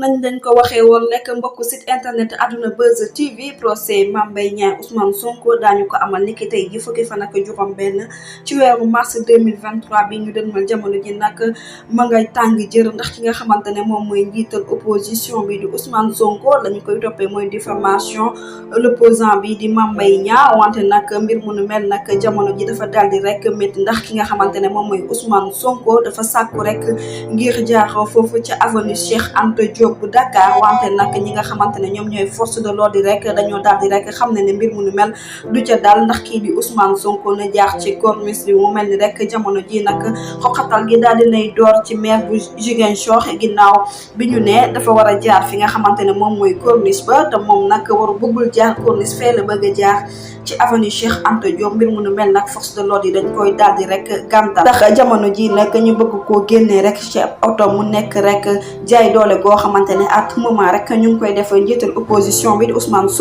nañ dañ ko waxee woon rek mbokk site internet Adouna Buzz TV procès Mame Mbaye Niang Ousmane Sonko daañu ko amal niki tey ji fukki fan ak juróom-benn ci weeru mars 2023 bi ñu dënmal jamono ji nag ma ngay tàng jër ndax ki nga xamante ne moom mooy njiital opposition bi di Ousmane Sonko lañu koy toppee mooy diffamation l'opposant bi di Mame Mbaye Niang wante nag mbir mu nu mel nag jamono ji dafa daldi rek métti ndax ki nga xamante ne moom mooy Ousmane Sonko dafa sàkku rek ngir jaar foofu ca avenue Cheikh Anta Diop bu Dakar wante nag ñi nga xamante ne ñoom ñooy force de l'ordre rek dañoo daal di rek xam ne mbir mu nu mel du ca dal ndax kii di Ousmane Sonko na jaar ci corniche bi mu mel ni rek jamono ji nag xoqatal gi daal di nay door ci maire bu Ziguinchor ginnaaw bi ñu ne dafa war a jaar fi nga xamante ne moom mooy corniche ba te moom nag waru bëggul jaar corniche fee la bëgg a jaar ci avenue Cheikh Anta Diop mbir mu nu mel nag force de l'ordre yi dañ koy daal di rek gàntal ndax jamono ji nag ñu bëgg koo génnee rek ci oto mu nekk rek jaay doole goo xamante ne à tout moment rek ñu ngi koy def njiital opposition bi di Ousmane Sonko